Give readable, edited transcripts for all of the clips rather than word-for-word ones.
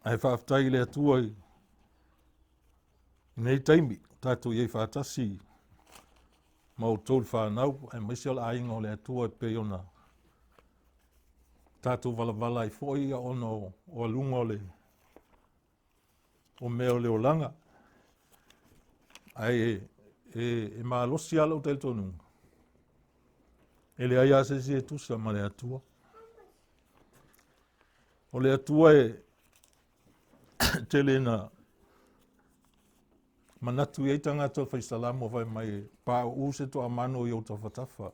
Ae faafetai i le Atua i nei taimi, tatou i ai faatasi ma outou le fanau, aemaise o le aiga o le Atua e pei ona tatou valavala ai foi ona o aluga o le o mea o le olaga. Ae e, e malosi lava lou talitonuga, e leai lava se isi e tusa ma le Atua. O le Atua e tele ina manatu i ai tagata o fai salamo fai mai e pauu se toamano i ou tafatafa,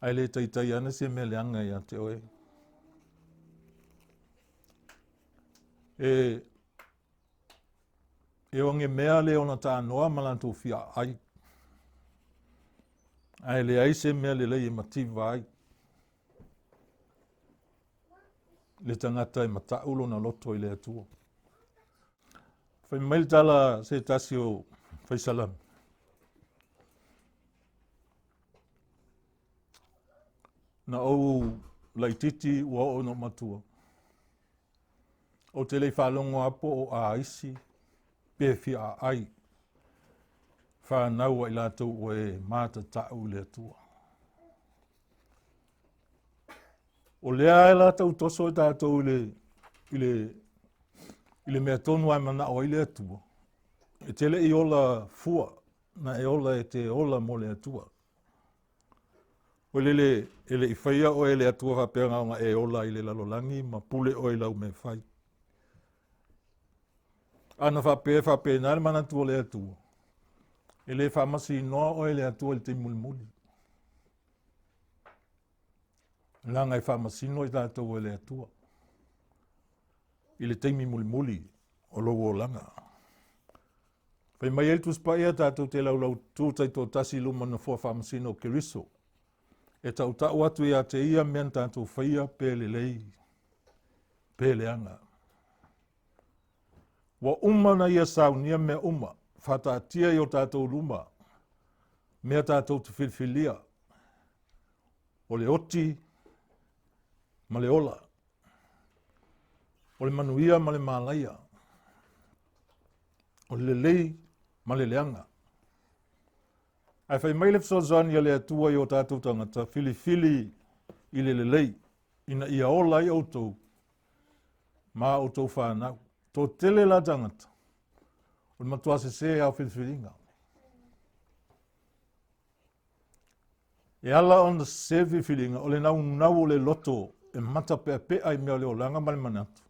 ae le taitai ana se mea leaga ia te oe. E, e oge mea le ona tanoa ma latou fia ai, ae leai se mea lelei e mativa ai le tagata e matau lona loto i le Atua. Fai mai le tala se tasi o faisalama. Na ou laititi ua oo ina ou matua. Ou te le i faalogo lava po o aisi pe fia aai fanau a i latou ua e matatau i le Atua. O lea e la tau toso i tatou i le, i le, i le mea tonu a e manao ai le Atua, e te le i ola fua, na e ola e te ola mo le Atua. O lele e le i faia oe e le Atua faapea na ona e ola i le lalolagi ma pule oe i lau mea fai. Ana faapea e faapena le manatu o le Atua, e le faamasinoa oe e le Atua i le taimi mulimuli. Leaga e faamasino i tatou e le Atua i le taimi mulimuli o lou olaga. Fai mai ai le Tusi Paia tatou te laulautu taitoatasi i luma o le nofoa faamasino o Keriso, e tautau atu ia te ia mea na tatou faia pe lelei pe leaga. Ua uma ona ia saunia mea uma, faataatia i o tatou luma mea tatou te filifilia, o le oti ma le ola, o le manuia ma le malaia, o le lelei ma le leaga. Ae fai mai le fesoasoani a le Atua i o tatou tagata, filifili i le lelei, ina ia ola ai outou ma outou fanau. Toatele la tagata, o le matua sesē lava o filifiliga. E ala ona sesē filifiliga, o le naunau o le loto e matapeapea i mea o le olaga ma le manatu,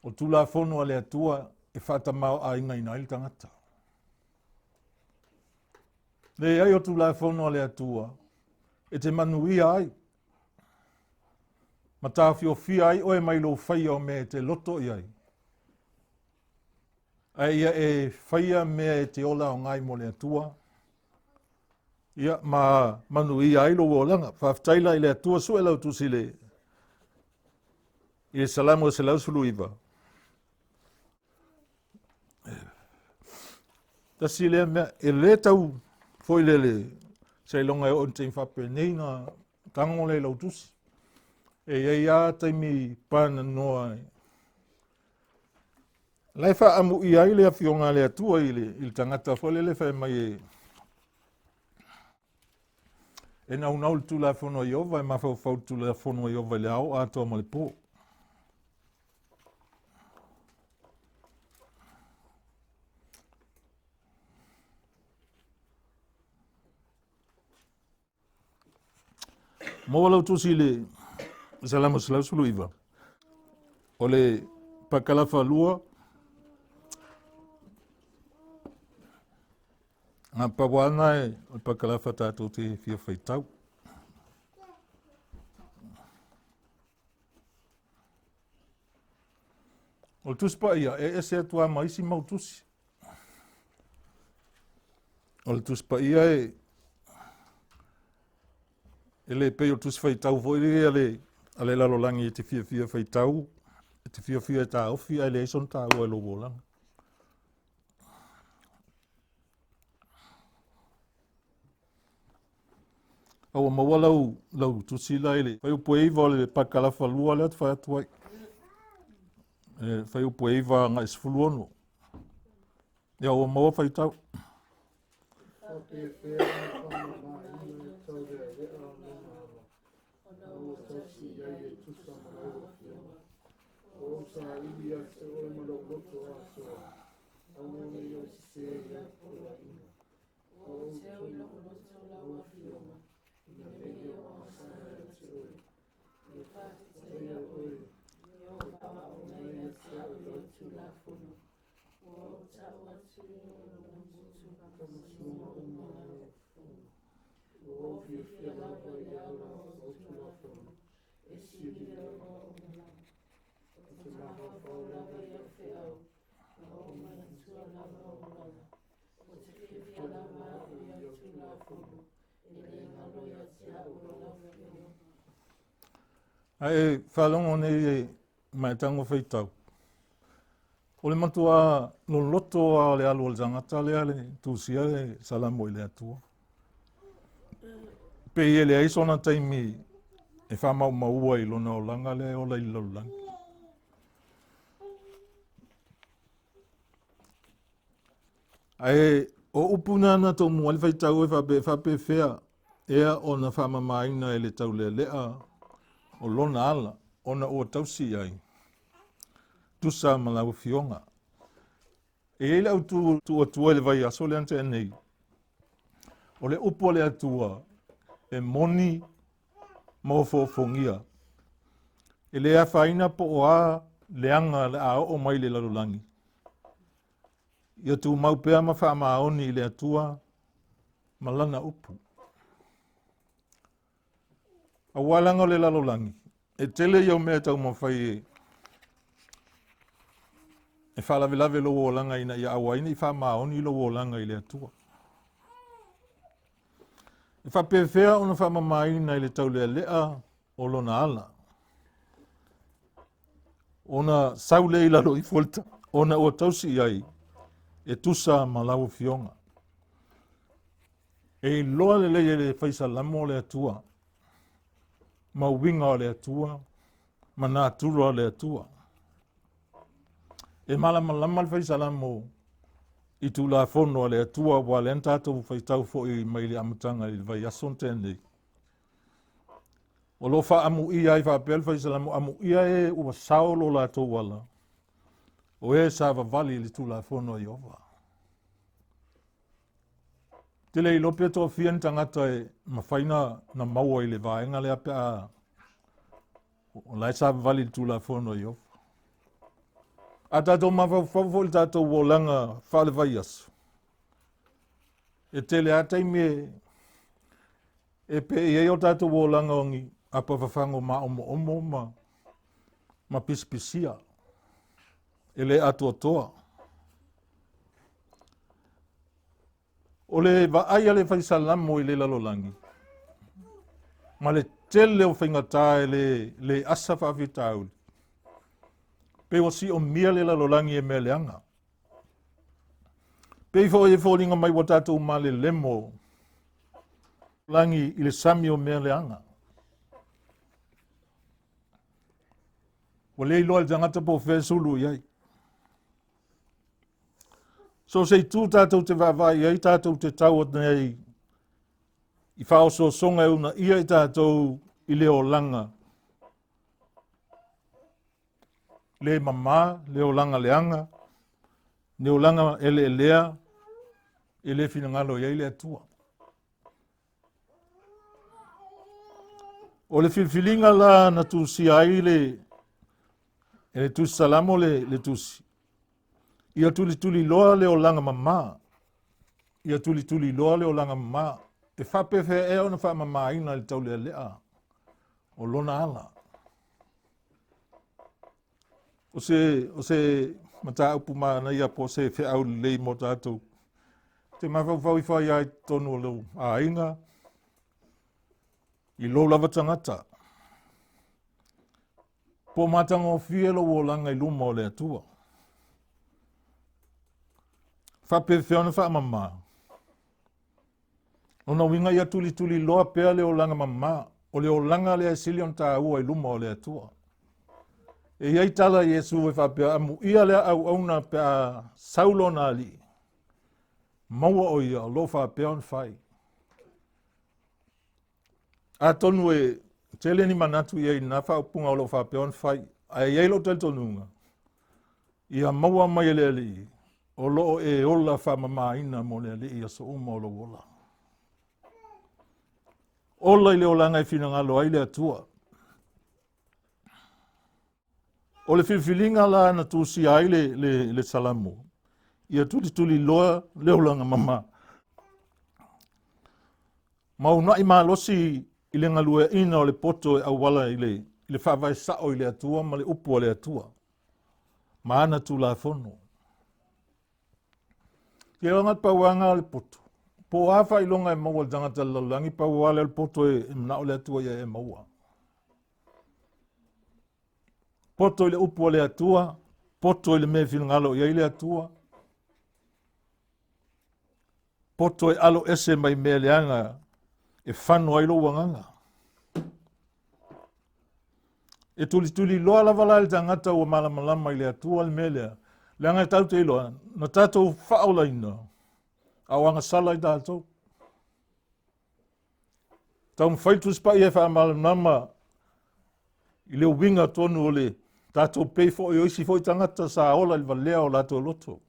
o Tulafono a le Atua e faatamaoaigaina ai le tagata. Leai o Tulafono a le Atua e te manuia ai ma taofiofia ai oe mai lou faia o mea e te loto i ai, ae ia e faia mea e te ola aoga ai mo le Atua, ia ma manuia ai lou olaga. Faafetai la i le Atua, sue lau tusi i le i le Salamo e 119. Tasi lea mea, e le tau foi lele seiloga e oo i le taimi faapenei na tago lea i lau tusi. E i ai lava taimi pananoa la e faaamuia ai le afioga a le Atua i le, i le tagata foi lele fai mai e E naunau le Tulafono a Ieova, e mafaufau le Tulafono a Ieova i le ao atoa ma le po. Maua lau tusi i le Salamo 119. O le pakalafa lua, Na pau lava lena e, o le pakalafa tatou te fia faitau. O le Tusi Paia, e ese atu lava ma isi mau tusi. O le Tusi Paia e, e le pei o le tusi faitau foi lea a le, a le lalolagi e te fiafia faitau, e te fiafia e taofi ae leai sona taua i lou olaga. A ua maua lau, lau tusi la i le fuaiupu e 9 o le pakalafa 2 lea ou te fai atu ai. E fuaiupu e 9 agai 16. Ia ua maua faitau. Faapefea ona faamamaina e taulealea lona ala, ona ua tausi i ai e tusa ma lau afioga. Ua ou saili ia te oe ma lou loto atoa, aua ne i ou sesē i au poloaiga. Ua ou teu i lou loto lau afioga, ina ne i ou asaga ia te oe. E faafetaia oe, e valaau mai ia te au i lau Tulafono. Ua ou tau atu i lou faamasinoga uma o lau fono. Ua ou fiafia lava i ala o lau Tulafono, e sili i le olaga uma. Ou te mafaufau lava i au feau, ma ou manatua lava ou ala. Ou te fiafia lava au i au Tulafono, e le galo ia te au lau afioga. Ae faalogo nei e maetago faitau. O le matua loloto lava o le alu o le tagata lea le tusia le Salamo i le Atua. Pei e leai sona taimi e faamaumaua i lona olaga lea e ola i le lalolagi. Ae o upu na na tomua ai le faitau e faapea e faapefea ea ona faamamaina e le taulealea o lona ala ona ua tausi i ai tusa ma lau afioga. E i ai le autu tuu atua i le vaiaso lea na tea nei. O le upu a le Atua e moni ma ofoofogia. E le afaina po o a leaga le a oo mai i le lalolagi. Ia tumau pea ma faamaoni i le Atua ma lana upu. Aua leaga o le lalolagi, e tele ia o mea e taumafai e, e faalavelave lou olaga ina ia aua ai ne i faamaoni lou olaga i le Atua. E faapefea ona faamamaina i le taulealea o lona ala. Ona sau lea i lalo ifo le ona ua tausi i ai e tusa ma lau afioga. E iloa lelei e le fai salamo le Atua, ma uiga o le Atua, ma natura o le Atua. E malamalama le fai salamo i Tulafono a le Atua, aua lea na tatou faitau foi mai le amataga i le vaiaso na tea nei. O lo o faaamuia ai faapea le fai salamo, amuia e ua sao lo latou ala, o e savavali i le Tulafono a Ieova. Te le iloa pe toafia ni tagata e mafai na, na maua i le vaega lea pe a o la e savavali i le Tulafono a Ieova. A tatou mafaufau foi i le tatou olaga faale-vaiaso, e tele lava taimi e, e pei ai o tatou olaga o ni apafafago maomoomo ma, ma pisipisia e le atoatoa. O le vaai a le fai salamo i le lalolagi, ma le tele o faigata e le, le asa faafitauli, pei ua siomia le lalolagi e mea leaga. Pei foi e foliga mai ua tatou malelemo lagi i le sami o mea leaga. Ua le iloa e le tagata po o fea e sulu i ai. So se itu tatou te vaavaai i ai, tatou te tau atu nei i faaosoosoga e uunaia i tatou i le olaga le mamā, le olaga leaga, le olaga eleelea e le finagalo i ai le Atua. O le filifiliga la na tusia ai le e le tusi salamo le, le tusi. Ia tulituliloa le olaga mamā. Ia tulituliloa le olaga mamā. E faapefea ea ona faamamāina i le taulealea o lona ala. O se, o se mataupu manaia po o se feau lelei mo tatou. Te mafaufau ifo ai lava i totonu o lou aiga, i lou lava tagata. Po o matagofie lou olaga i luma o le Atua. Faapefea ona faamama. Lona uiga ia tulituliloa pea le olaga mama, o le olaga lea e sili ona taua i luma o le Atua. E i ai tala Iesu e faapea, amuia lea auauna pe a sau lona alii, maua o ia o lo o faapea ona fai. Atonu e tele ni manatu i ai i lena faaupuga o lo o faapea ona fai, ae i ai lou talitonuga, ia maua mai e le Alii o lo o e ola faamamaina mo le Alii i aso uma o lou ola. Ola i le olaga e finagalo ai le Atua. O le filifiliga la na tusia ai le, le, le Salamo, ia tulituliloa le olaga mama. Ma unaʻi malosi i le galueaina o le poto e auala i le, i le faavae sao i le Atua ma le upu a le Atua, ma ana Tulafono. Ke oga pauaga o le poto. Po o a faailoga e maua le tagata le lalolagi, pau lava lea o le poto e manao le Atua ia e maua. Poto i le upu a le Atua, poto i le mea e finagalo i ai le Atua, poto e alo ese mai mea leaga e fano ai lou agaga. E tulituli loa lava la le tagata ua malamalama i le Atua le mea lea, leaga e tatou te iloa, na tatou faaolaina, a o agasala i tatou. Taumafai le Tusi Paia e faamalamalama i le uiga tonu o le tatou pei foi o isi foi tagata sa ola i le valea o latou loto.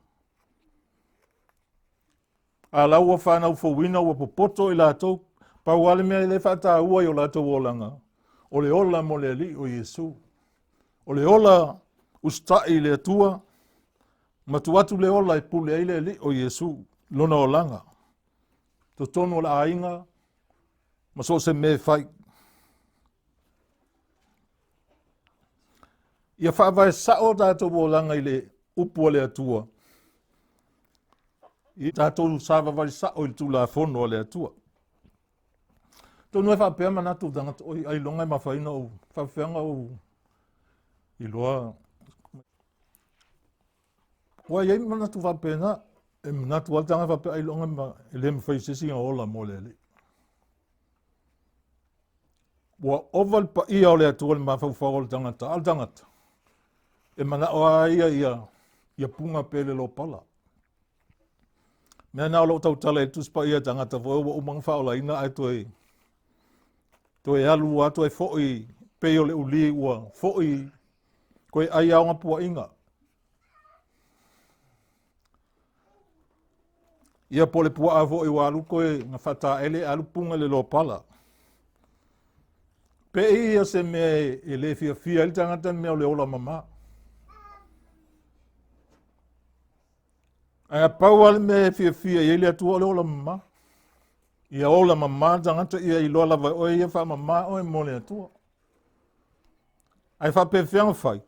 A la ua fanau fouina ua popoto i latou, pau lava le mea e le faataua i o latou olaga, o le ola mo le Alii o Iesu. O le ola usitai i le Atua, ma tuu atu le ola e pule ai le Alii o Iesu, lona olaga. Totonu o le aiga ma so o se mea e fai. Ia faavae sao o tatou olaga i le upu a le Atua. I tatou savavali sao i le Tulafono a le Atua. Tonu e faapea manatu o tagata, oi, ailoga e mafai ona ou faafefea ou iloa. Ua i ai manatu faapena, e manatu lava le tagata faapea ailoga ma e le mafai e se isi ona ola mo le Alii. Ua ova le paia o le Atua i le mafaufau o le tagata, a o le tagata, e manao lava ia ia, ia puga pe le lopala. Mea na o lou tautala i le Tusi Paia tagata foi ua uma ona faaolaina ae toe toe alu lava toe foi pei o le uli ua foi toe ai lava ona puaina. Ia po o le puaa foi ua alu toe na faataele alu puga i le lopala. Pe ia se mea e le fiafia ai le tagata le mea o le ola mama. Ae a pau lava le mea e fiafia i ai le Atua o le ola mama. Ia ola mama le tagata ia iloa lava e oe ia faamama oe mo le Atua. Ae faapefea ona fai?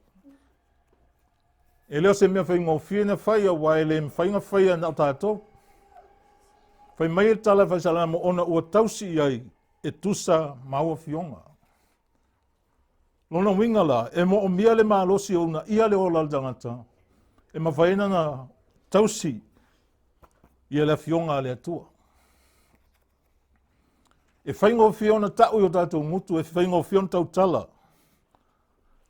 E le o se mea faigofie na fai aua e le mafai ona faia na o tatou. Fai mai le tala fai Salamo ona ua tausi i ai e tusa ma au afioga. Lona uiga la, e moomia le malosi e uunaia le ola o le tagata e mafai ai ona tausi ia le afioga a le Atua. E faigofie ona tau i o tatou gutu, e faigofie ona tautala,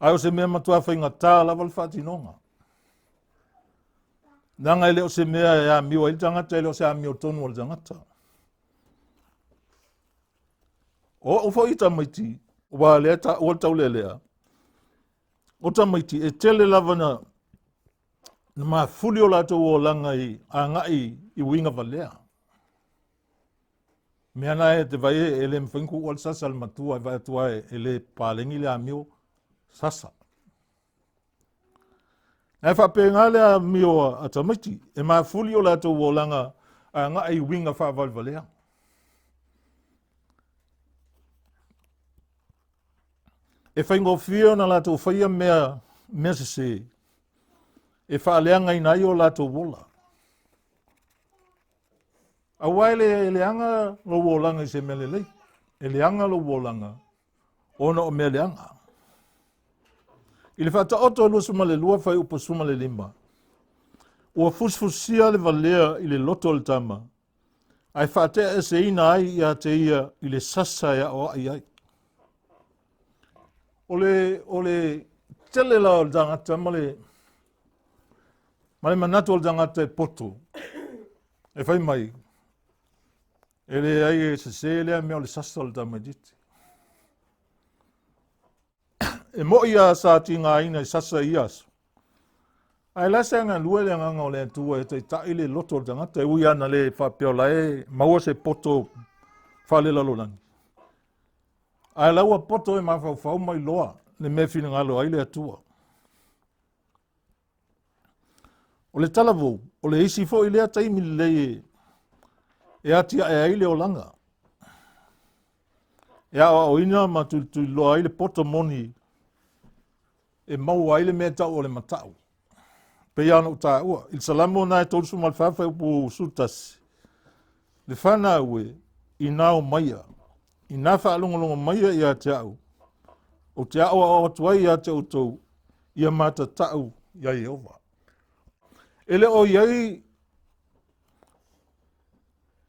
ae o se mea matua faigata lava le faatinoga. Leaga e le o se mea e amio ai le tagata, e le o se amio tonu a le tagata. O au foi tamaiti, ua lea taua le taulealea, o tamaiti e tele lava na, na mafuli o latou olaga i agai i uiga valea. Mea na e te vai e le mafai ona tuua le sasa le matua e vaai atu e le paleni le amio sasa. Na e faapena le amio a tamaiti e mafuli o latou olaga agai i uiga faavalevalea. E faigofie ona latou faia mea, mea sese e faaleagaina ai o latou ola. Aua e le leaga lou olaga i se mea lelei. E leaga lou olaga ona o mea leaga. I le faataoto e 22 fuaiupu 15, ua fusifusia le valea i le loto o le tama, ae faateaeseina ai ia te ia i le sasa e aoai ai. O le, o le tele la o le tagata ma le ma le manatu o le tagata e poto e fai mai e leai e sesē lea mea o le sasa o le tamaitiiti. E mo'i a sa tigaina i sasa i ia aso. Ae la se agalue le agaga o le Atua e taitai le loto o le tagata e ui ana le faapea o la e maua se poto faalelalolagi. Ae la ua poto e mafaufau ma iloa le mea e finagalo ai le Atua. O le talavou, o le isi foi lea taimi lelei e, e atiae ai le olaga. E aoaoina ma tulituliloa ai le poto moni e maua ai le mea tau o le matau. Pei lava ona ou taua, i le Salamo na e 34 fuaiupu 11, le fanau e, inā o maia, inā faalogologo maia ia te au, ou te aoao atu ai ia te outou, ia matatau iā Ieova. E le o i ai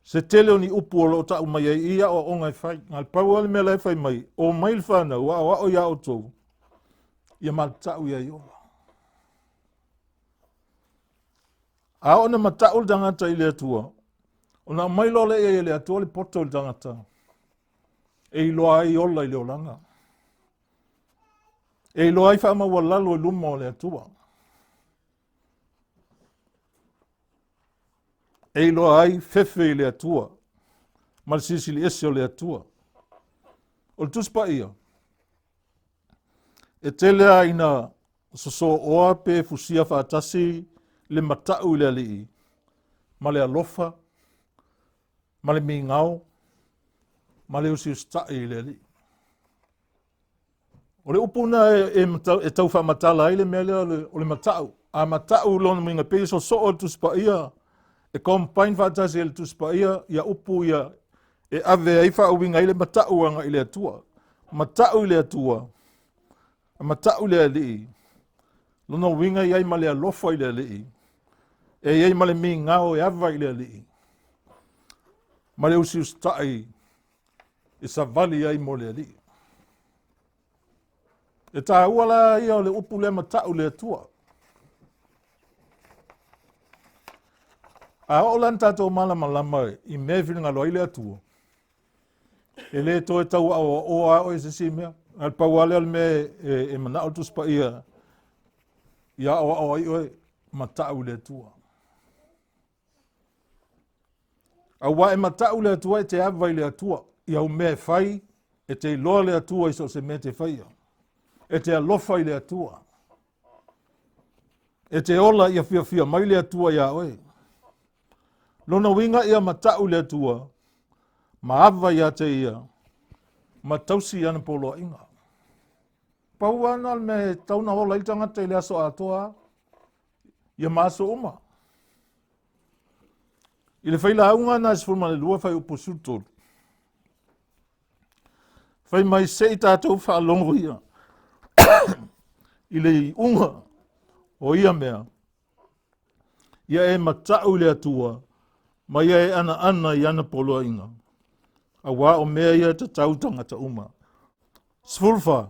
se tele o ni upu o lo o tau mai ai i aoaoga e fai. Na o le pau lava le mea la e fai mai, o mai le fanau, aoao iā outou, ia matatau iā Ieova. A oo ina matau le tagata i le Atua, ona aumai loa lea i ai e le Atua le poto i le tagata, e iloa ai ola i le olaga. E iloa ai faamaualalo i luma o le Atua. E iloa ai fefe i le Atua ma le silisili ese o le Atua. O le Tusi Paia, e tele lava ina sosooa pe fusia faatasi le matau i le alii ma le alofa ma le migao ma le usiusitai i le alii. O le upu na e, e, e tau faamatala ai le mea lea o le matau. A matau lona uiga pei e sosoo le Tusi Paia, e combine faatasi e le Tusi Paia ia upu ia e ave ai faauiga ai le matau agai i le Atua. Matau i le Atua, matau i le Alii, lona uiga e i ai ma le alofa i le Alii, e i ai ma le migao e ava i le Alii, ma le usiusitai e savali ai mo le Alii. E taua la ia o le upu lea matau le Atua. A oo la ina tatou malamalama i mea e finagalo ai le Atua, e le toe tau aoaoa lava oe i se isi mea. A o le pau lava lea o le mea e, e, e manao le Tusi Paia ia aoao ai oe, matau i le Atua. Aua e matau le Atua e te ava i le Atua i au mea e fai, e te iloa le Atua i so o se mea e te faia. E te alofa i le Atua. E te ola ia fiafia mai le Atua iā oe. Lona uiga ia matau le Atua, ma ava iā te ia, ma tausi i ana poloaiga. Pau lava na o le mea e tatau ona ola ai le tagata i le aso atoa, ia ma aso uma. I le failauga na e 12 fuaiupu 13, fai mai se i tatou faalogo ia i le iuga o ia mea, ia e matau i le Atua, ma ia e anaana i ana poloaiga, auā o mea ia e tatau i tagata uma. 14,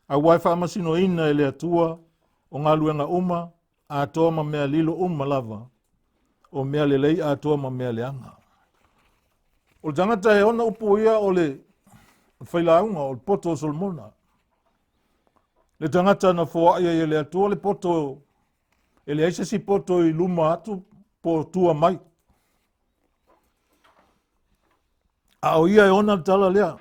auā e faamasinoina e le Atua o galuega uma atoa ma mea lilo uma lava, o mea lelei atoa ma mea leaga. O le tagata e ona upu ia o le failauga, o le poto o Solomona. Le tagata na foai ai e le Atua le poto, e leai se isi poto i luma atu po o tua mai. A o ia e ona le tala lea.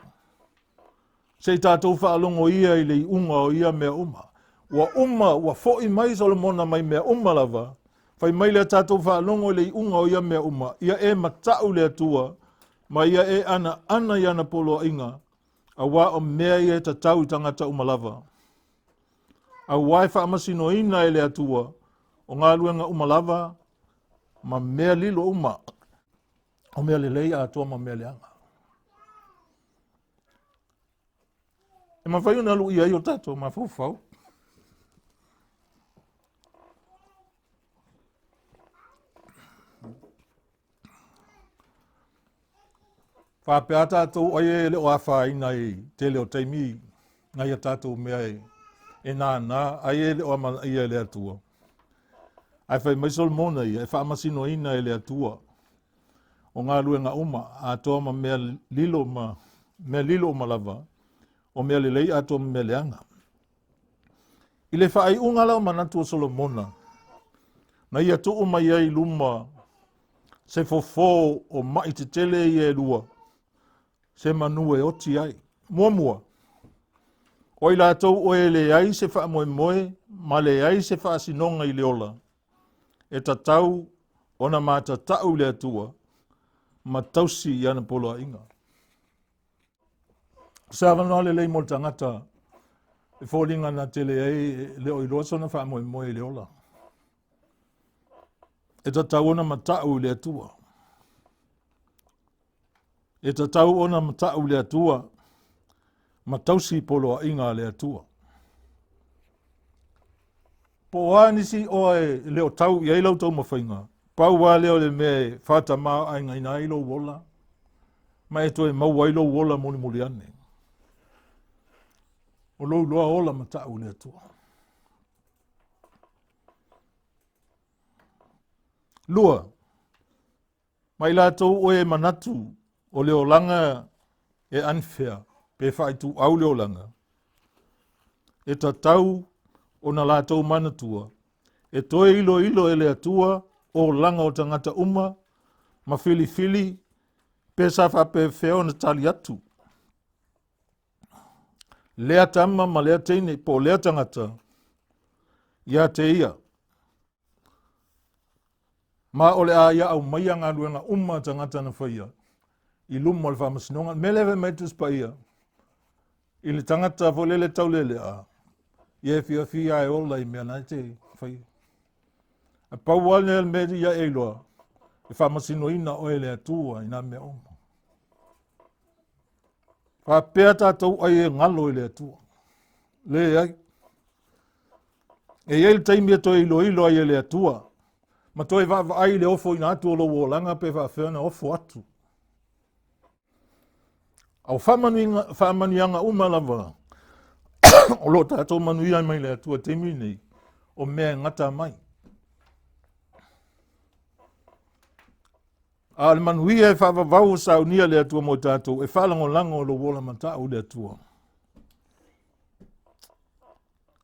Se i tatou faalogo ia i le iuga o ia mea uma. Ua uma, ua foi mai Solomona mai mea uma lava. Fai mai lea tatou faalogo i le iuga o ia mea uma. Ia e matau le Atua, ma ia e anaana i ana poloaiga, auā o mea ia e tatau i tagata uma lava. Auā e faamasinoina e le Atua o galuega uma lava ma mea lilo uma. O mea lelei atoa ma mea leaga. E mafai ona luʻia ai o tatou mafaufau. Faapea tatou ai e le o afaina i tele o taimi nai a tatou mea e, e nānā, ai e le o amanaia e le Atua. Ae fai mai Solomona ia, e faamasinoina e le Atua o galuega uma, atoa ma mea lilo ma mea lilo uma lava, o mea lelei atoa ma mea leaga. I le faaiuga la o manatu o Solomona, na ia tuu mai ai i luma se fofo o ma'i tetele ia e lua, se manu e oti ai. Muamua, o i latou o e leai se faamoemoe ma leai se faasinoga i le ola, e tatau ona matatau i le Atua ma tausi i ana poloaiga. O se avanoa lelei mo le tagata e foliga na tele ai e le o iloa sona faamoemoe i le ola. E tatau ona matau i le Atua. E tatau ona matau i le Atua ma tausi poloaiga a le Atua. Po o a nisi oa e le o tau i ai lau taumafaiga, pau lava lea o le mea e faatamaoaigaina ai lou ola, ma e toe maua ai lou ola mulimuli ane. O lou iloa ola matau i le Atua. Lua, Ma i latou oe e manatu o le olaga e unfair pe faaituau le olaga, e tatau ona latou manatua e toe iloilo e le Atua olaga o tagata uma ma filifili pe sa faapefea ona tali atu lea tama ma lea teine po o lea tagata ia te ia. Ma o le a ia aumaia galuega uma a tagata na faia i luma o le faamasinoga. Le mea lea fai mai Tusi Paia, i le tagata foi lele taulelea, ia e fiafia e ola i mea na e te faia. A pau lava lea le mea ia e iloa, e faamasinoina oe e le Atua i nā mea uma. Faapea tatou ai e galo i le Atua. Leai. E i ai le taimi e toe iloilo ai e le Atua, ma toe vaavaai i le ofoina atu o lou olaga pe faafefea ona ofo atu. A o faamanuiaga uma lava o lo o tatou manuia ai mai le Atua i le taimi lenei, o mea e gata mai. A o le manuia e faavavau o saunia le Atua mo tatou, e faalagolago lou ola matau i le Atua.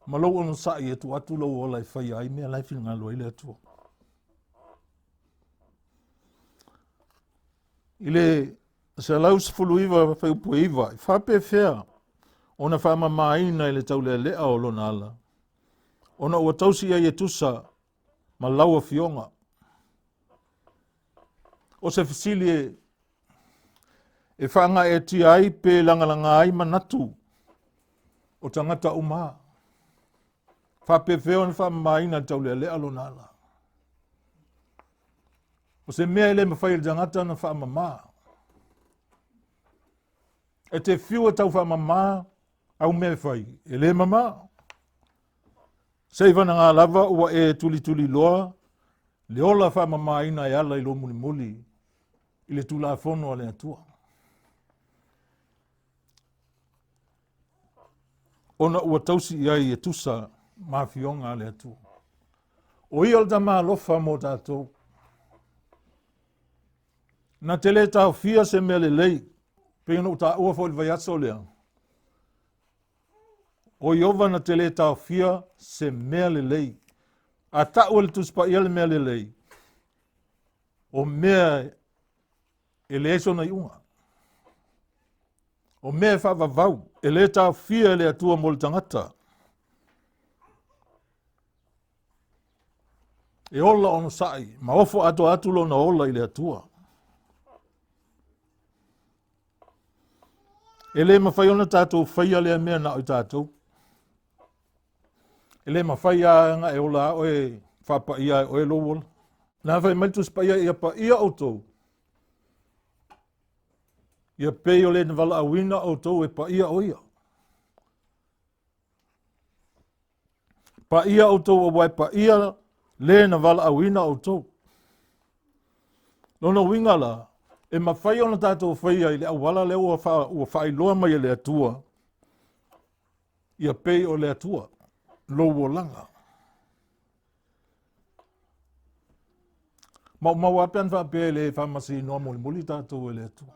Ma lou onosai e tuu atu lou ola e faia ai mea la e finagalo ai le Atua. I le 119 fuaiupu e 9, e faapefea ona faamamaina i le taulealea o lona ala, ona ua tausi ai e tusa ma lau afioga. O se fesili e, e faagaeetia ai pe lagalaga ai manatu o tagata uma. Faapefea ona faamamaina le taulealea lona ala. O se mea e le mafai e le tagata ona faamama. E te fiu e tau faamama au mea e fai, e le mama. Seivanaga lava ua e tulituliloa le ola faamamaina e ala i lou mulimuli i le Tulafono a le Atua. Ona ua tausi i ai e tusa ma afioga a le Atua. O ia o le tama alofa mo tatou. Na te le taofia se mea lelei, pei ona ou taua foi i le vaiaso lea, O Ieova na te lē taofia se mea lelei. A ta'u e le Tusi Paia le mea lelei, o mea e leai sona iuga. O mea e faavavau, e lē taofia e le Atua mo le tagata. E ola onosa'i ma ofo atoa atu lona ola i le Atua. E le mafai ona tatou faia lea mea na o i tatou. E le mafai lava ona e ola lava oe faapaia ai oe lou ola. Na fai mai le Tusi Paia, ia paia outou, ia pei o le na valaauina outou e paia o ia. Paia outou aua e paia le na valaauina outou. Lona uiga la, e mafai ona tatou faia i le auala lea ua, fa, ua faailoa mai e le Atua, ia pei o le Atua. lou olaga. Maumau lava pe ana faapea e le faamasinoa mulimuli tatou e le Atua.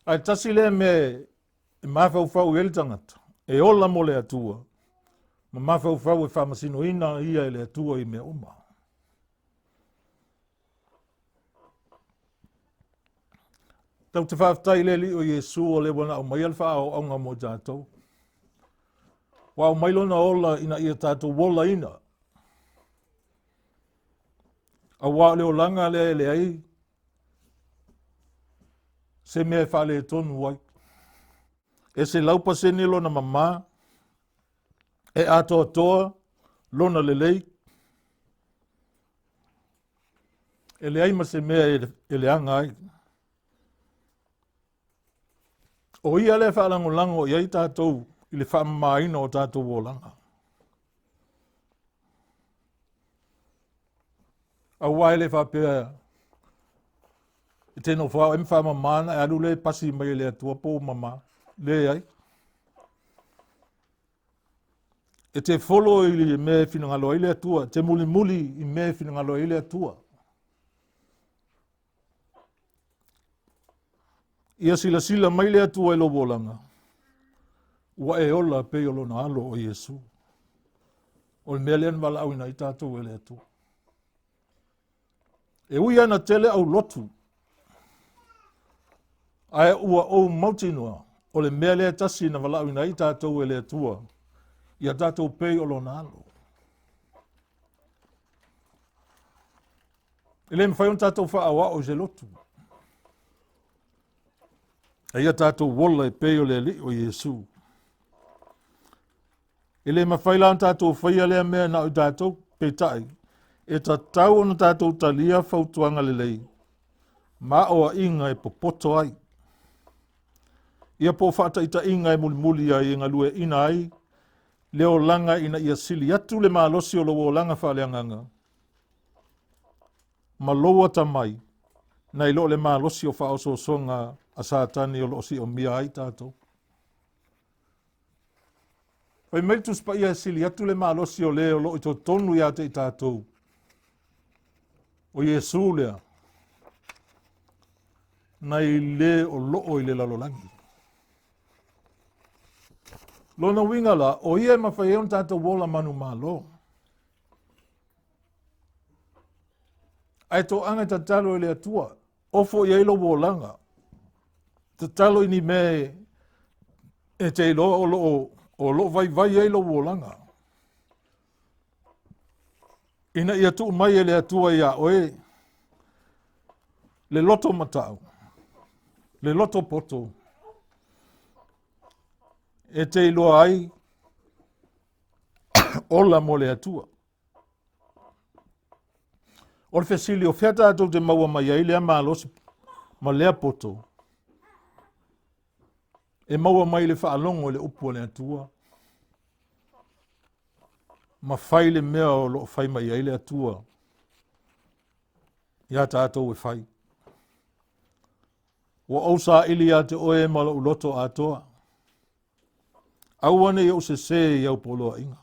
Ae tasi lea mea e mafaufau i ai le tagata, e ola mo le Atua, ma mafaufau e faamasinoina ia e le Atua i mea uma. Tatou te faafetai i le Alii o Iesu o lea ua na aumaia le faaoaoga mo i tatou. Ua aumai lona ola ina ia tatou olaina. Auā o le olaga lea e leai se mea e faaletonu ai. E 100% lona mamā, e atoatoa lona lelei, e leai ma se mea e leaga ai. O ia lea e faalagolago i ai tatou i le faamamaina o tatou olaga. Aua e le faapea e te nofo lava oe ma faamama ona e alu lea e pasi mai e le Atua po o mama. Leai. E te folo i le mea e finagalo ai le Atua, e te mulimuli i mea e finagalo ai le Atua. Ia silasila mai le Atua i lou olaga, ua e ola pei o lona alo o Iesu. O le mea lea na valaauina ai tatou e le Atua. E ui ana tele au lotu, ae ua ou mautinoa, o le mea lea tasi na valaauina ai tatou e le Atua, ia tatou pei o lona alo. E le mafai ona tatou faaoao i se lotu. A ia tatou ola e pei o le Alii o Iesu. E le mafai la ona tatou faia lea mea na o i tatou, peitai, e tatau ona tatou talia fautuaga lelei ma aoaiga e popoto ai. Ia po o faataitaiga e mulimuli ai e galueaiina ai le olaga ina ia sili atu le malosi o lou olaga faaleagaga ma lou atamai nai lo le malosi o faaosoosoga a Satani o lo o siomia ai tatou. Fai mai le Tusi Paia e sili atu le malosi o le o lo o i totonu ia te i tatou. O Iesu lea, nai le o lo o i le lalolagi. Lona uiga la, o ia e mafai ai ona tatou ola manumalo. Ae toaga e tatalo i le Atua, ofo i ai lou olaga. Tatalo i ni mea e te iloa o loo vaivai ai lou olaga. Ina ia tuu mai e le Atua iā oe le loto matau, le loto poto, e te iloa ai ola mo le Atua. O le fesili, o fea tatou te maua mai ai lea malosi ma lea poto? E maua mai le faalogo i le upu a le Atua ma fai le mea o lo o fai mai ai le Atua iā tatou e fai. Ua ou saili ia te oe ma lou loto atoa. Aua ne i ou sesē i au poloaiga.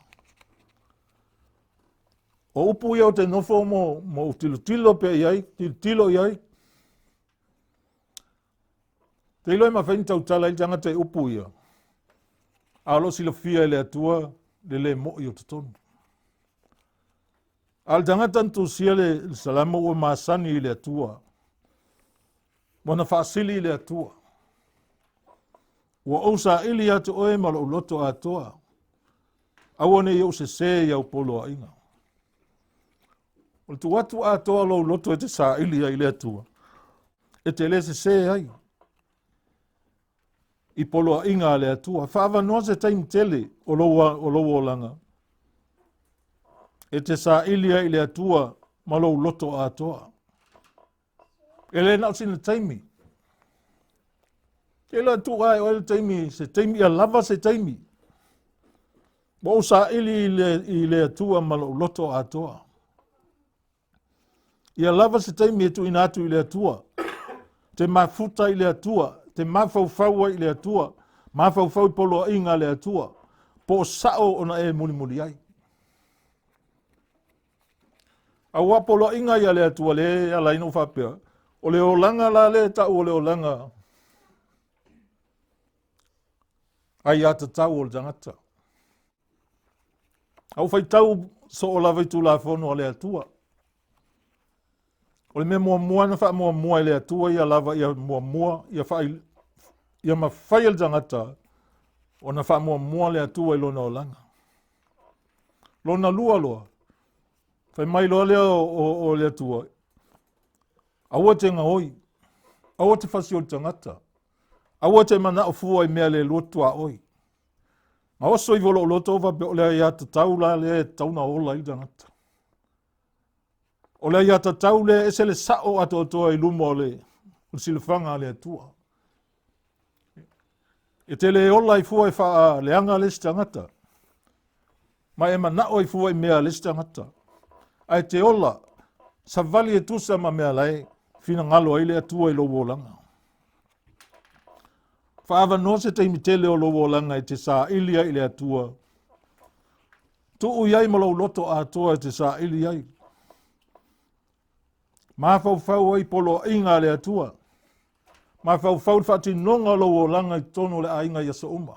O upu ia o te nofo mo, mo ou tilotilo pea i ai, tilotilo i ai. Te iloa e mafai ni tautala i le tagata i upu ia. A o lo o silafia e le Atua le le mo'i o totonu. A o le tagata na tusia le salamo ua masani i le Atua. Ua na faasili i le Atua. Ua ou saili ia te oe ma lou loto atoa. Aua ne i ou sesē i au poloaiga. O le tuu atu atoa lou loto e te saili ai i le Atua, e te le sesē ai i poloaiga a le Atua. Faaavanoa se taimi tele o lou olaga e te saili ai i le Atua ma lou loto atoa. E le na o sina taimi. Ke iloa tuu lava e oe le taimi, se taimi ia lava se taimi. Ua ou saili i le Atua ma lou loto atoa. Ia lava se taimi e tuuina atu i le Atua. Te mafuta i le Atua, te mafaufau ai i le Atua. Mafaufau i poloaiga a le Atua, po o sao ona e mulimuli ai. Aua poloaiga ia le Atua le e ala ai ona ou faapea, o le olaga la lea e tau o le olaga aiatatau o le tagata. A ou faitau soo lava i Tulafono a le Atua, o le mea muamua na faamuamua e le Atua ia lava ia muamua ia faa ia mafai e le tagata ona faamuamua le Atua i lona olaga. Lona lua loa, fai mai loa lea o le Atua, aua te gaoi, aua te fasi o le tagata, aua te manao fua i mea le lua tuaoi. Na oso ifo lou loto faapea o le aiatatau la lea e tatau ona ola ai le tagata. O le aiatatau lea e ese le sao atoatoa i luma o le silafaga a le Atua. E te le ola ai fua e faaleaga le isi tagata, ma e manao ai fua i mea a le isi tagata. Ae te ola, savali e tusa ma mea la e finagalo ai le Atua i lou olaga. Faaavanoa se taimi tele o lou olaga e te saili ai i le Atua. Tuu i ai ma lou loto atoa e te saili ai. Mafaufau ai poloaiga a le Atua. Mafaufau le faatinoga o lou olaga i totonu o le aiga i aso uma.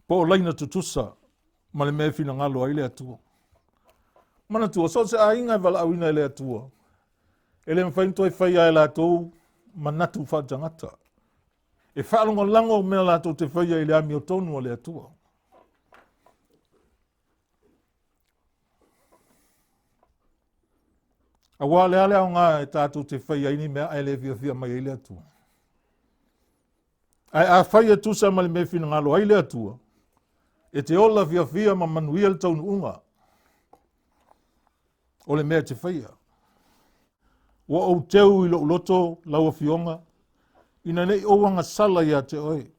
Po o laina tutusa ma le mea e finagalo ai le Atua. Manatua, so o se aiga e valaauina e le Atua, e le mafai ona toe faia e latou manatu faaletagata. E faalagolago mea latou te faia i le amiotonu a le Atua. Aua o le a le aoga e tatou te faia ai ni mea ae le fiafia mai ai le Atua. Ae afai e tusa ma le mea e finagalo ai le Atua, e te ola fiafia ma manuia le taunuuga o le mea e te faia. Ua ou teu i lou loto lau Afioga, ina ne i ou agasala ia te oe.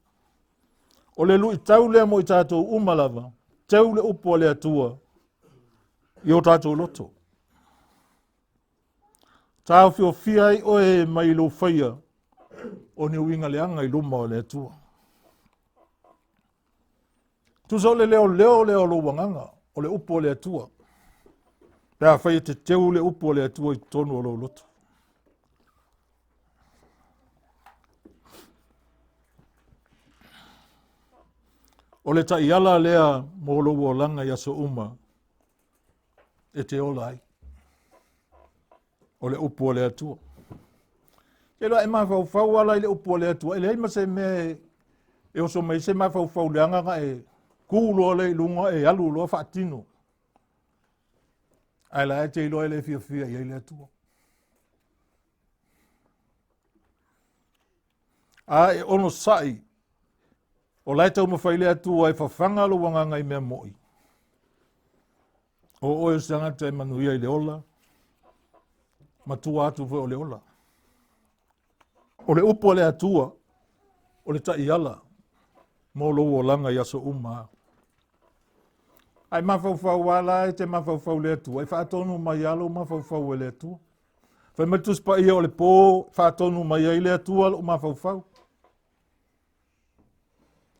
O le luitau lea mo i tatou uma lava, teu le upu a le Atua i o tatou loto. Taofiofia ai oe mai lou faia o ni uiga leaga i luma o le Atua. Tusa o le leoleo lea o lou agaga, o le upu a le Atua. Pe afai e te teu le upu a le Atua i totonu o lou loto. O le taiala lea mo lou olaga i aso uma e te ola ai. O le upu a le Atua. Ke loa e mafaufau ala i le upu a le Atua, e leai ma se mea e oso mai se mafaufau leaga na e kū loa lea i luga e alu loa faatino. Ae la e te iloa e le fiafia i ai le Atua. A e onosai, o la e taumafai le Atua e fafaga lou agaga i mea mo'i. O oe o se tagata e manuia i le ola, ma tua atu foi o le ola. O le upu a le Atua, o le taiala mo lou olaga i aso uma. Ae mafaufau lava la e te mafaufau le Atua, e faatonu mai lava lou mafaufau e le Atua. Fai mai le Tusi Paia o le po, faatonu mai ai le Atua lou mafaufau.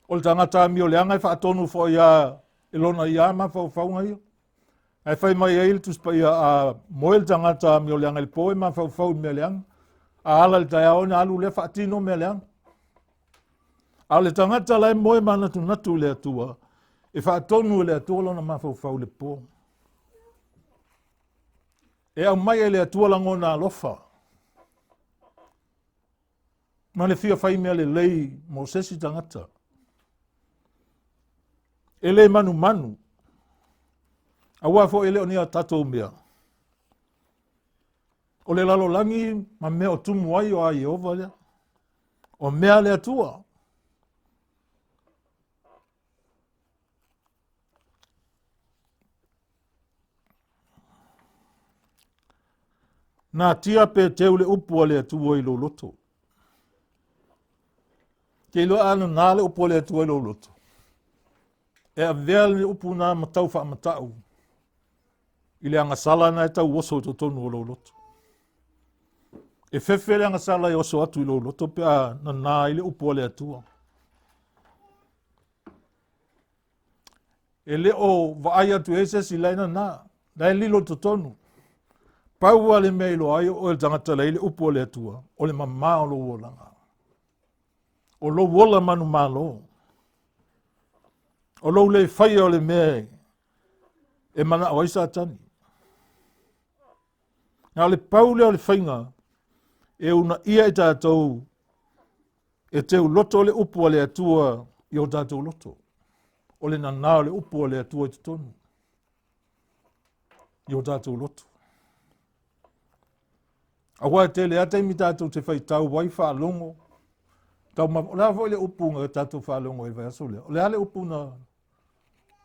O le tagata amio leaga e faatonu foi lava e lona ia mafaufauga ia. Ae fai mai ai le Tusi Paia, a moe le tagata amio leaga i le po e mafaufau i mea leaga. A ala i le taeao ona alu lea faatino mea leaga. A o le tagata la e moe manatunatu i le Atua, e faatonu e le Atua lona mafaufau i le po. E aumai e le Atua lagona alofa ma le fia fai mea lelei mo se isi tagata. E le manumanu, aua foi e le o ni a tatou mea. O le lalolagi ma mea o tumu ai o a Ieova lea. O mea a le Atua. Natia pe teu le upu a le Atua i lou loto. Ke iloa a nana le upu a le Atua i lou loto. E avea le upu na ma tau faamatau i le agasala na e tau oso i totonu o lou loto. E fefe le agasala e oso atu i lou loto pe a nanā ai le upu a le Atua. E le o vaai atu e se isi la e nanā, la e lilo i totonu. Pau lava le mea e iloa ai o oe le tagata la e i le upu a le Atua, o le mamā o lou olaga. O lou ola manumalo. O lou le faia o le mea e manao ai Satani. Na o le pau lea o le faiga e uunaia i tatou e teuloto le upu a le Atua i o tatou loto. O le nanā o le upu a le Atua i totonu i o tatou loto. Aua e tele lava taimi tatou te faitau ai faalogo, tau o le a foi le upu na tatou faalogo ai i le vaiaso lea? O le a le upu na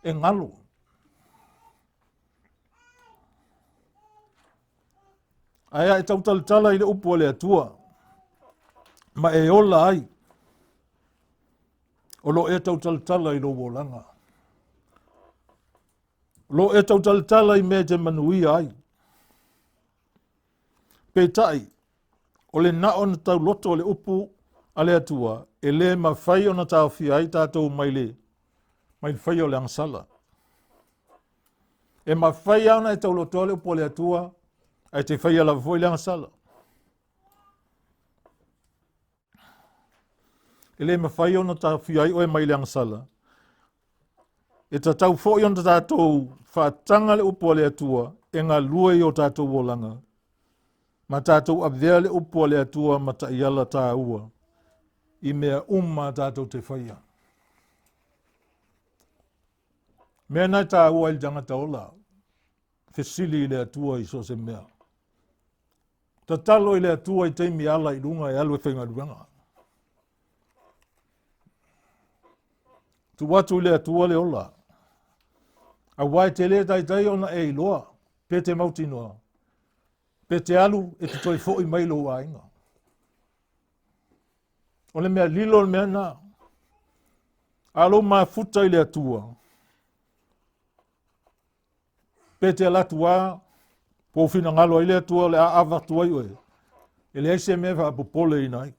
e galo? Ae a e tautalatala i le upu a le Atua ma e ola ai, o lo o e tautalatala i lou olaga. O lo o e tautalatala i mea e te manuia ai. Peitai, o le na ona tauloto o le upu a le Atua e le mafai ona taofia ai tatou mai le mai le faia o le agasala. E mafai lava ona e taulotoa le upu a le Atua, ae te faia lava foi le agasala. E le mafai ona taofia ai oe mai le agasala. E tatau foi ona tatou faataga le upu a le Atua e galue i o tatou olaga, ma tatou avea le upu a le Atua ma taiala taua i mea uma tatou te faia. Mea na e taua ai le tagata ola, fesili i le Atua i so o se mea. Tatalo i le Atua i taimi ala i luga e alu e faigaluega. Tuu atu i le Atua le ola. Aua e te le taitai ona e iloa, pe te mautinoa, pe te alu e te toe foi mai lou aiga. O le mea lilo le mea na. A lou mafuta i le Atua, Pe te alu atu lava, po o finagalo ai le Atua o le a avatu ai oe, e leai se mea e faapopoleina ai.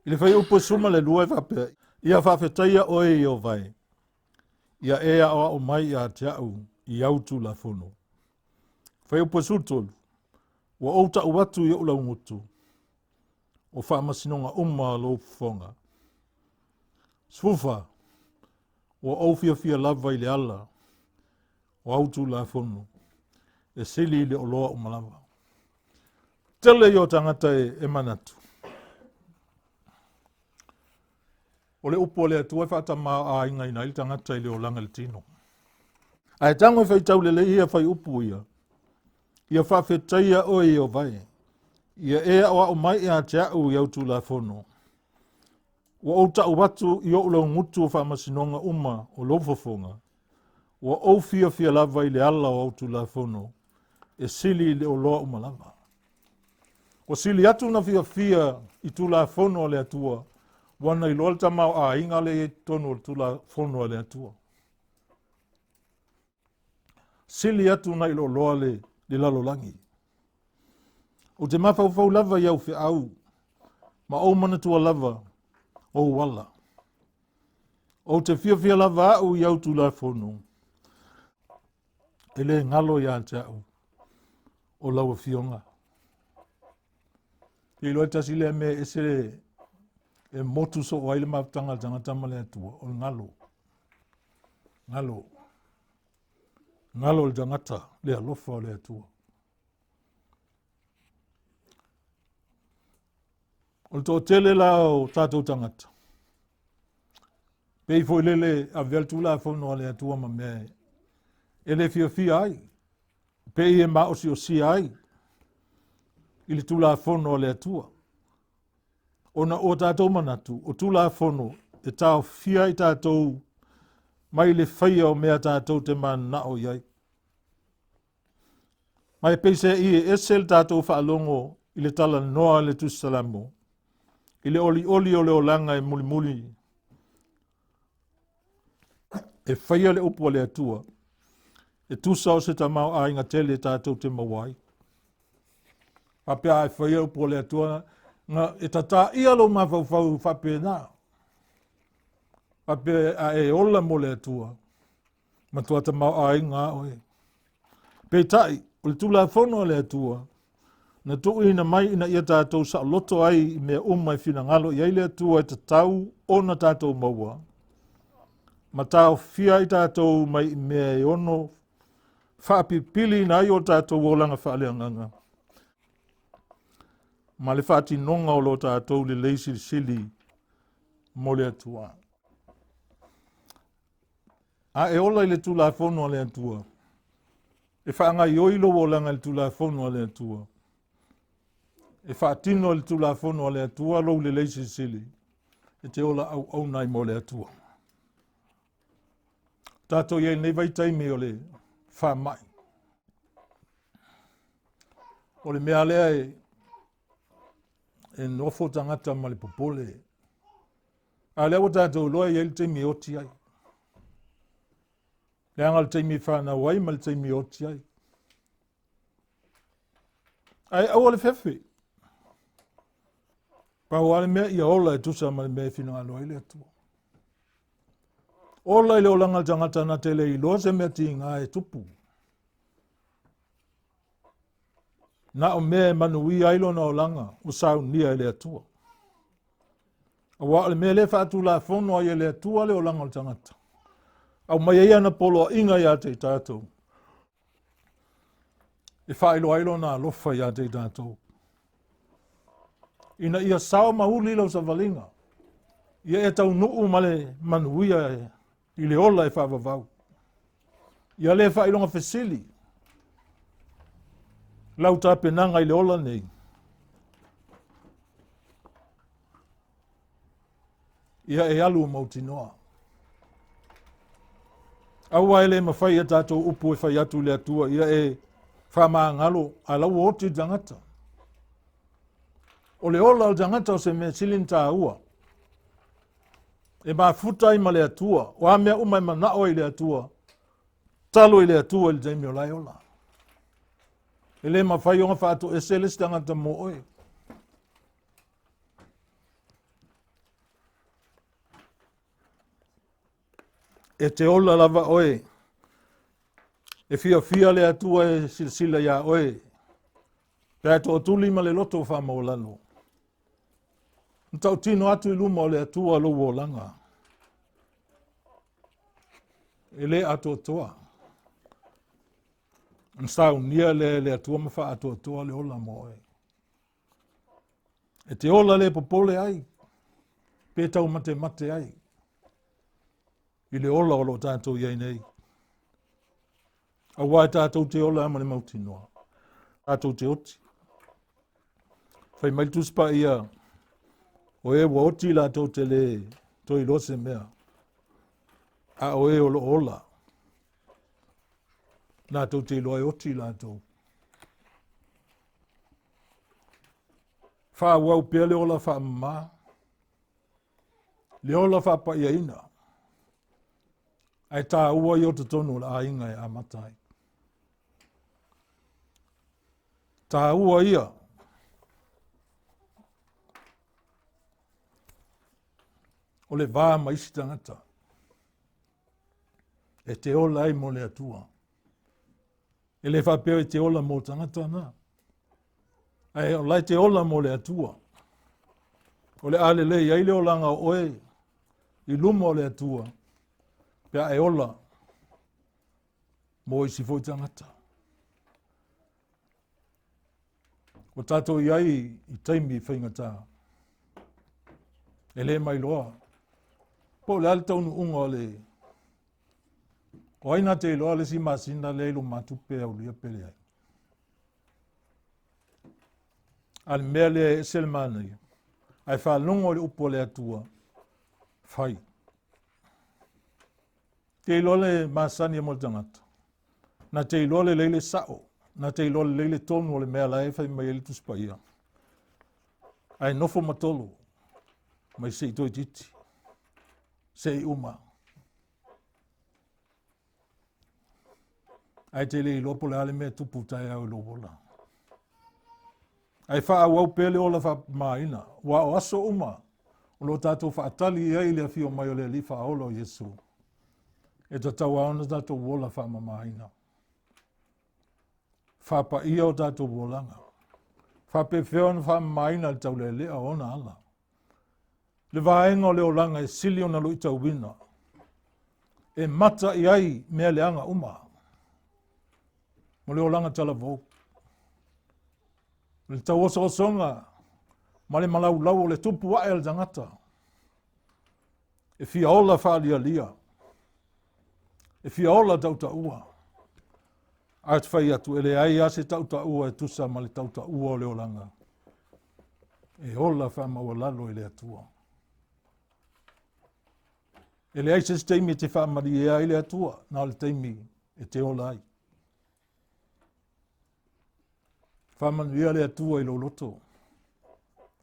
I le fuaiupu 12 e faapea, Ia faafetaia oe Ieova e, ia e aoao mai ia te au i au Tulafono. Fuaiupu 13, Ua ou tau atu i ou laugutu, o faamasinoga uma a lou fofoga. 14, Ua ou fiafia lava i le ala o au Tulafono, e sili i le oloa uma lava. Tele ia o tagata e, e manatu. O le upu a le Atua e faatamaoaigaina ai le tagata i le olaga i le tino. Ae tago e faitau lelei ia fuaiupu ia, ia faafetaia oe Ieova e, ia e aoao mai ia te au i au Tulafono. Ua ou tau atu i ou laugutu o faamasinoga uma o lou fofoga, ua ou fiafia lava i le ala o au Tulafono, e sili i le oloa uma lava. Ua sili atu na fiafia i Tulafono a le Atua, ua na iloa le tamaoaiga lea e i ai i totonu o le Tulafono a le Atua. Sili atu na i lo oloa le, le lalolagi. Ou te mafaufau lava i au feau, ma ou manatua lava ou ala. Ou te fiafia lava au i au Tulafono, e le galo ia te au o lau afioga. Te iloa e tasi lea mea ese e motu soo ai le mafutaga a le tagata ma le Atua, o le galo. Galo. Galo le tagata, le alofa o le Atua. O le toatele la o tatou tagata, pei foi lele avea le Tulafono a le Atua ma mea e le fiafia ai, pei e maosiosia ai i le Tulafono a le Atua. Ona ua tatou manatu, o Tulafono e taofia ai tatou mai le faia o mea tatou te mananao i ai. Ma e peiseai e ese le tatou faalogo i le talanoa a le Tusi Salamo, i le olioli o le olaga e mulimuli e faia le upu a le Atua. E tusa o se tamaoaiga tele tatou te maua ai. Faapea a e faia upu o le Atua, na e tataia lou mafaufau faapena. Faapea a e ola mo le Atua, matua tamaoaiga a oe. Peitai, o le Tulafono a le Atua, na tuuina mai ina ia tatou saoloto ai i mea uma e finagalo i ai le Atua e tatau ona tatou maua, ma taofia ai tatou mai i mea e ono faapipiliina ai o tatou olaga faaleagaga ma le faatinoga o lo tatou lelei silisili mo le Atua. A e ola i le Tulafono a le Atua, e faagaioi lou olaga i le Tulafono a le Atua, e faatino i le Tulafono a le Atua lou lelei silisili, e te ola auauna ai mo le Atua. Tatou i ai nei vaitaimi o le faamai. O le mea lea e, e nofo tagata ma le popole. A lea ua tatou iloa e i ai le taimi e oti ai. Leaga o le taimi e fanau ai ma le taimi e oti ai. Ae aua le fefe. Pau lava le mea ia ola e tusa ma le mea e finagalo ai le Atua. Ola i le olaga o le tagata na te le iloa se mea tiga e tupu. Na o mea e manuia ai lona olaga ua saunia e le Atua. Aua o le mea lea e faatulafono ai e le Atua le olaga o le tagata. Aumai ai ana poloaiga ia te i tatou. E faailoa ai lona alofa ia te i tatou. Ina ia sao ma uli lau savaliga. Ia e taunuu ma le manuia i le ola e faavavau. Ia le faailoga fesili lau tapenaga i le ola nei. Ia e alu mautinoa. Aua e le mafai e tatou upu e fai atu i le Atua, ia e faamagalo, a la ua oti le tagata. O le ola o le tagata o se mea sili ona taua. E mafuta ai ma le Atua. O a mea uma e manao ai i le Atua, talo i le Atua i le taimi o la e ola. E le mafai ona faatoese le isi tagata mo oe. E te ola lava oe. E fiafia le Atua e silasila iā oe. Pe a e toatuli ma le loto faamaualalo. Na tautino atu i luma o le Atua lou olaga. E le atoatoa. Na saunia lea e le Atua ma faaatoatoa le ola mo oe. E te ola le popole ai, pe taumatemate ai, i le ola o lo o tatou i ai nei. Aua e tatou te ola ma le mautinoa. Tatou te oti. Fai mai le Tusi Paia, o e ua oti latou te le toe iloa se mea, a o e o lo o ola, latou te iloa e oti latou. Faaauau pea le ola faamama, le ola faapaiaina, ae taua ia o totonu o le aiga e amata ai. Taua ia o le va ma isi tagata e te ola ai mo le Atua. E le faapea e te ola mo tagata na. Ae o la e te ola mo le Atua. O le a lelei ai le olaga o oe i luma o le Atua pe a e ola mo isi foi tagata. Ua tatou i ai i taimi faigata. E le mailoa. Po o le a le taunuuga o le... O ai na te iloa le isi masina lea i lumatupe e aulia pe leai. A le mea lea e ese le manaia. Ae faalogo i le upu a le Atua, fai. Te iloa le masani mo le tagata. Na te iloa lelei le sao, na te iloa lelei le tonu o le mea la e fai mai ai le Tusi Paia. Ae nofo ma tolo, mai se i toeitiiti, se i uma. Ae te le iloa po o le a le mea e tupu taeao i lou ola. Ae faaauau pea le ola faamamaina, aua o aso uma o lo o tatou faatali i ai le afio mai o le Alii Faaola o Iesu, e tatau lava ona tatou ola faamamaina. Faapaia o tatou olaga. Faapefea ona faamamaina le taulealea o ona ala. Le vaega o le olaga e sili ona luitauina, e mata i ai mea leaga uma, mo le olaga talavou. Le tauososoga ma le malaulau o le tupu ae o le tagata, e fia ola faalialia, e fia ola tautaua. Ae te fai atu, e leai lava se tautaua e tusa ma le tautaua o le olaga e ola faamaualalo i le Atua. E leai se isi taimi e te faamalie ai le Atua, na o le taimi e te ola ai. Faamanuia le Atua i lou loto.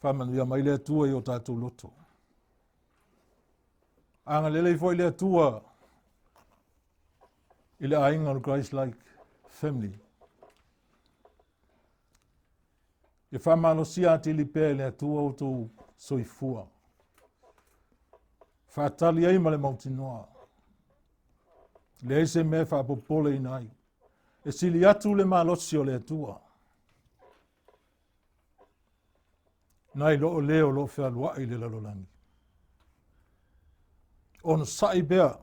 Faamanuia mai le Atua i o tatou loto. Agalelei foi le Atua i le aiga o le Christ Like Family. E faamalosia atili pea e le Atua outou soifua. Faatali ai ma le mautinoa. Leai se mea e faapopoleina ai. E sili atu le malosi o le Atua. Nai lo o le o lo o fealuai i le lalolagi. Onosai pea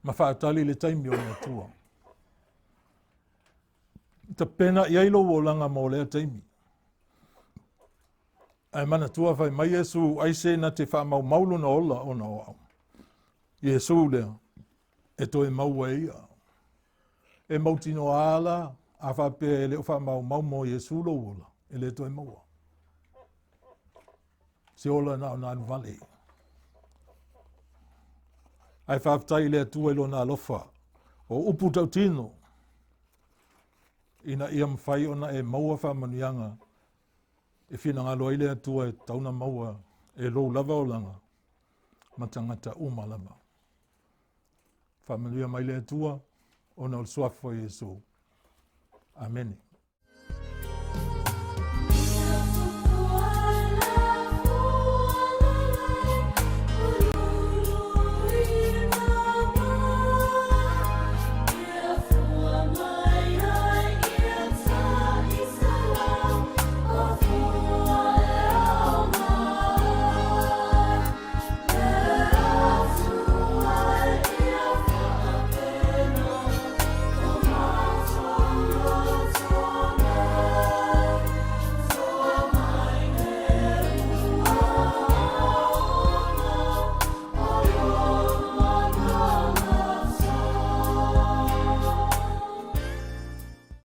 ma faatali le taimi o le Atua. Tapena i ai lou olaga mo lea taimi. Ae manatua fai mai Iesu, ai se na te faamaumau lona ola ona o au. Iesu lea, e toe maua e ia. E mautinoa ala, a faapea e le o faamaumau mo Iesu lou ola, e le toe maua. Se ola na ona alu vale. Ae faafetai i le Atua i lona alofa, o upu tautino, ina ia mafai ona e maua faamanuiaga e finagalo ai le Atua e tatau ona maua e lou lava olaga ma tagata uma lava. Faamanuia mai le Atua ona o le suafa o Iesu. Amene.